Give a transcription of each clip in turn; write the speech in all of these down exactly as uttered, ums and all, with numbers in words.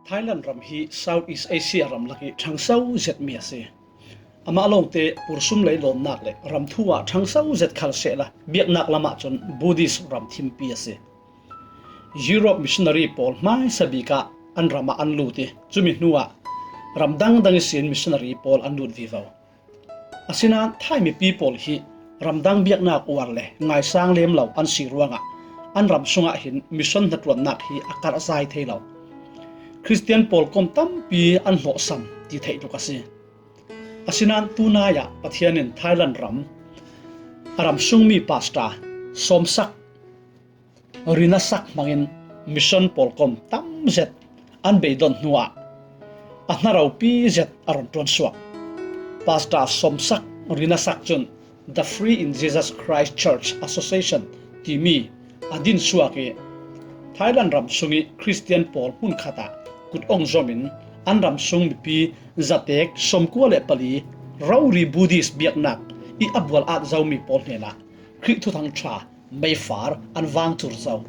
Thailand ram hi Southeast Asia ram lak i thangso zet mi a si. Amah lawngte pursum lei lawmnak le ram thu ah thangso zet khal sehla biaknak lamah cun Buddhist ram thimpi a si. Europe missionary pawl hmaisa bik ah an ram ah an lut i cumi hnuah ram dangdang ihsin missionary pawl an lut vivo. Asinain Thai mipi pawl hi ramdang biaknak uar le ngaisang lem lo an si ruangah an ram sungah hin mission hnaṭuannak hi a karhzai thei lo. Khristian pawlkom tampi an hlawhsam ti theih tluk a si. Asinain tunai ah Pathian in Thailand ram a ram sungmi pastor sawmsak rinasak hmangin mission pawlkom tam zet an beidon hnuah a hnaropi zet a run ṭuan suak. Pastor sawmsak rinasak cun The Free in Jesus Christ Church Association timi a din suak i Thailand ram sung i Khristian pawl hmun khat ah kut ong zom in an ram sung mipi zatek sawmkua le pali rori Buddhist biaknak i a bual at zomi pawl hnenah Khrih thuthang ṭha meifar an vang cur zo.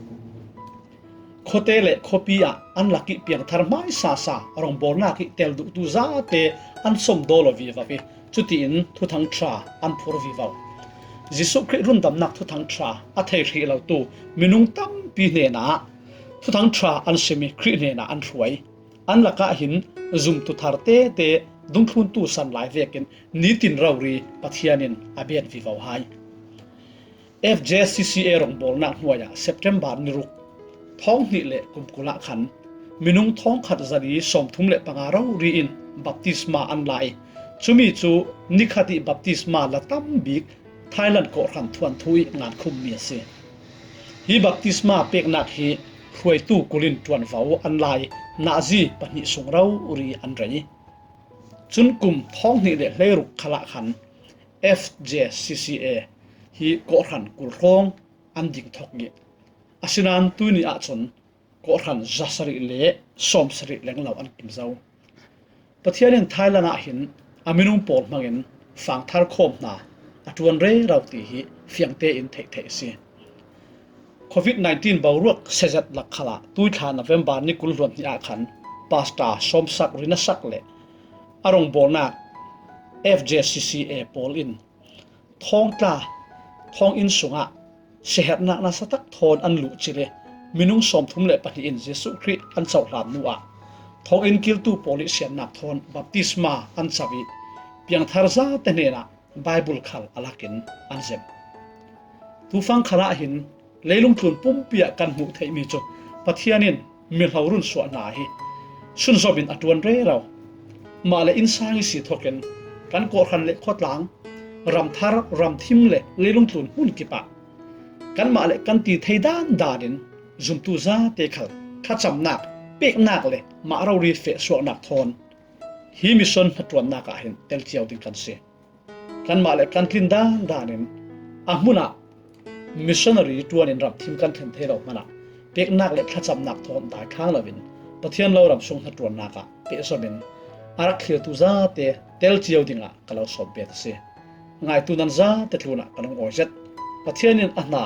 Khuate le khuapi ah an lak i piangthar hmaisa sa rongbawlnak i tel duhtu zate an sawm daw lo vivo i cutiin thuthang ṭha an phur vivo. Jesuh Khrih rundamnak thuthang ṭha a thei hrih lotu minung tampi hnenah thuthang ṭha an sim i Khrih hnenah an hruai. An lakah hin zumtu thar tete dungthluntu san lai vekin nitin rori Pathian in a bet vivo hai. F J C C A rongbawlnak hnuai ah September ni ruk thawng hnih le kum kul ah khan minung thawng khat zali sawmthum le panga rori in baptisma an la i cumi cu nikhat i baptisma la tam bik Thailand kawhhran thuanthu i ngan khummi a si. Hi baptisma peknak hi hruaitu kul in ṭuanvo an la i nazi pahnih sung rori an rei. Cun kum thawng hnih le hleiruk khal ah khan F J C C A hi kawhhran kul hrawng an ding thok i asinain tuini ah cun kawhhran zasarih le sawmsarih leng lo an kim zo. Pathian in Thailand ah hin a minung pawl hmangin fangthar khawm hna a ṭuan rero ti hi fiang tein theih theih a si. Covid nineteen boruak sezet lak khal ah tuithla November ni kul hluan hnih ah khan pastor sawmsak rinasak le a rongbawlnak F J C C A pawl in thawngtla thawnginn sungah siaherhnak nasa tak thawn an luhcil i minung sawmthum le pahnih in Jesuh Khrih an cohlan hnuah thawnginn kiltu pawl i siannak thawn baptisma an co i piangthar zate hnenah Bible khal a lakin an zem. Tufang khal ah hin leilung tlun pumpi ah kan hmuh theihmi cu Pathian in mihlo run suah hna hi sunzom in a ṭuan rero. Mah le innsang i si thokin kan kawhhran le khuatlang, ramthar, ramthim le leilung tlun hmun kip ah kanmah le kan ti thei dan dan in zumtu zate khal thlacamnak, peknak le mah rori feh suaknak thawn hi mission hnaṭuannak ah hin tel cio ding kan si. Kanmah le kan tlin dan dan in a hmun ah missionary ṭuan in ramthim kan thlen thei lo hmanh ah peknak le thlacamnak thawn daithlang lo in Pathian lo ram sung hnaṭuannak ah pehzom in a rak thlirtu zate tel cio ding ah ka lo sawm bet a si. Ngaitu nan zate tlun ah ka lung awi zet. Pathian in a hna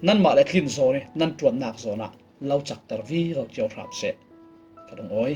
nanmah le tlin zawn i nan ṭuannak zawn ah lo cakter vivo cio hram seh. Ka lung awi.